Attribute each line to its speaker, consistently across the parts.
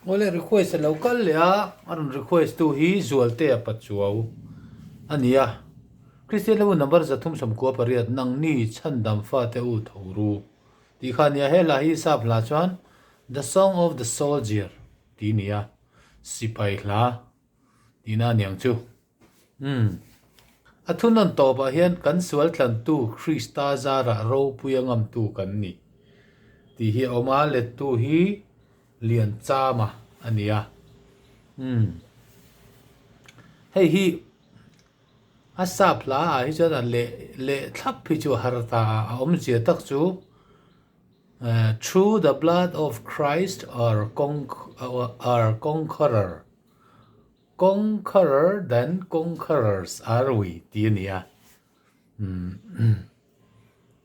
Speaker 1: Awle request a lo kal leh a, a rawn request tu hi Zualtea Pachuau a ni a. Kristian lam number 398 nangni chhandam fate u tho ru tih kha a ni a. He hla hi sap hla chuan The Song of the Soldier tih a ni a, sipai hla tihna a niang chu. Umm. A thunawn tawpah hian kan sual tlantu Krista zarah ropui a ngamtu kan ni tih hi a awm a, lettu hi Lianchama a ni a. Umm. Hei hi a sap hla ah hi chuan a leh leh thlap hi chu a har ta a, a awmzia tak chu Through the blood of Christ our conqueror. Conqueror than conquerors are we tih a ni a.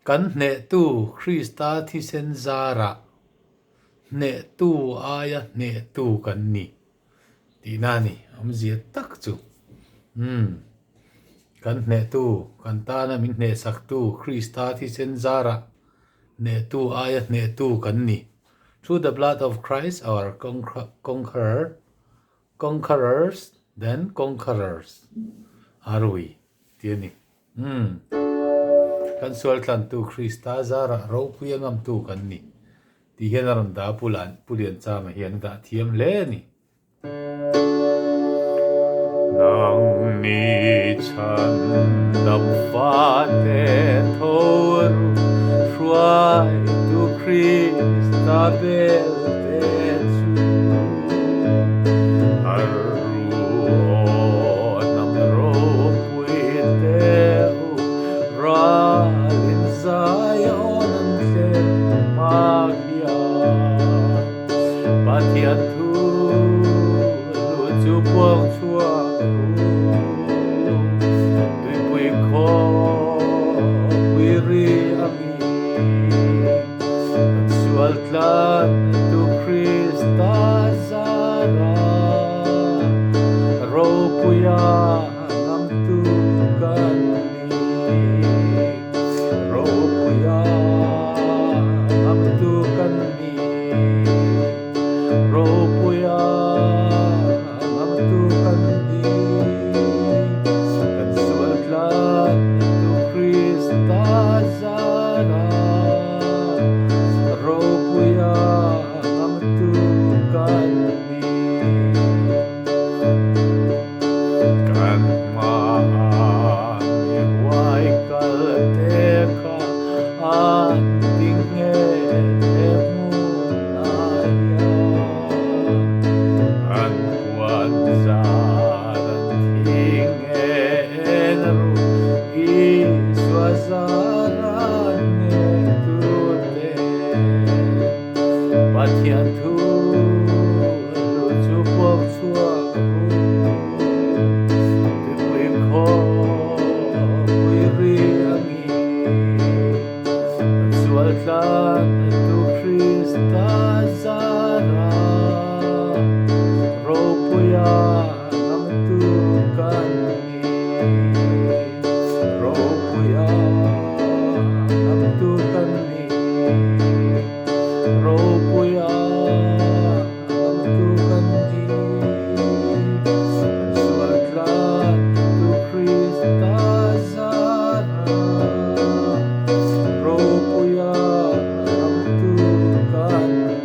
Speaker 1: Kan hnehtu Krista thisen zarah hnehtu aia hnehtu kan ni tihna a ni. Awmzia tak chu. Kan hnehtu, kan tana min hnehsaktu Krista thisen zarah hnehtu aia hnehtu kan ni. Through the blood of Christ our conqueror. Conquerors then conquerors are we tih a ni. Umm. Kan sual tlantu Krista zarah ropui a ngamtu kan ni tih hian a rawn dah a Pu Lan Pu Lianchama hian a dah thiam hle a ni. Nang ni chhan dam fate tho ru hruaitu Krista bel te chu har ru aw hnam ropui te u ralin Zion an thlen hma hian Pathian thu lu chu puang chhuak ru tuipui khawpui ri a mi kan sual tlan tu Krista zara ropuia ngamtu kan ni ropuia ngamtu kan ni ropuia ngamtu kan ni kan sual tlan tu Krista zara ropuia ngamtu kan ni. Kan hmaah mi huai kal te kha an ti nge he hmunah hian an puan zar an thi nge en ru Isua zar an nge tu te Pathian thu lu chu puak chhuak ru Tupui khawpui ri a ngi Kan sual tlan tu Krista zara Ropuia ngamtu kan ni Ropuia ngamtu kan ni Ropuia ngamtu kan ni Kan sual tlan tu Krista zara Ropuia ngamtu kan ni.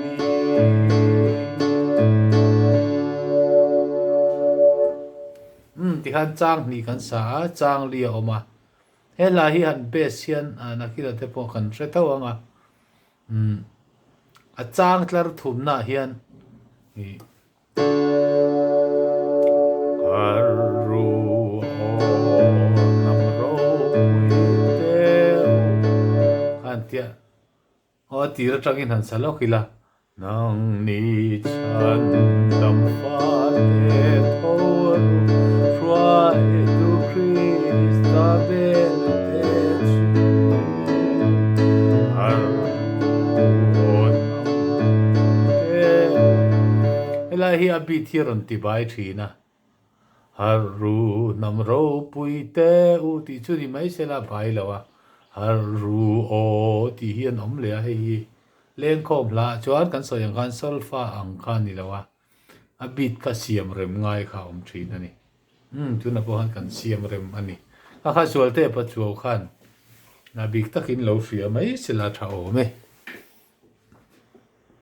Speaker 1: Umm tikhan chang hnih kan sa a, chang li a awm a. He hla hi han base hian nakin ah te pawh kan hre tho ang a. Umm a chang tlar thumna ah hian ih Har ru aw hnam ropui te u khan tia aw a tir atangin han sa lawk ila. Nang ni chhan dam fate tho ru hruaitu Krista bel te chu har ruawn ang te. Helai hi a beat hi a rawn ti bai thin a, har ru hnam ropui te u tih chu ni mai se la bai lo a, har ru aw tih hi an awm leh a, hei hi lengkhawm hla ah chuan kan sawi ang khan solfa ang kha a ni lo a. A beat kha siam rem ngai kha a awm thin a ni. Umm tunah pawh khan kan siam rem a ni. Kha kha Zualtea Pachuau khan a bik takin lo hria mai sela tha awm e.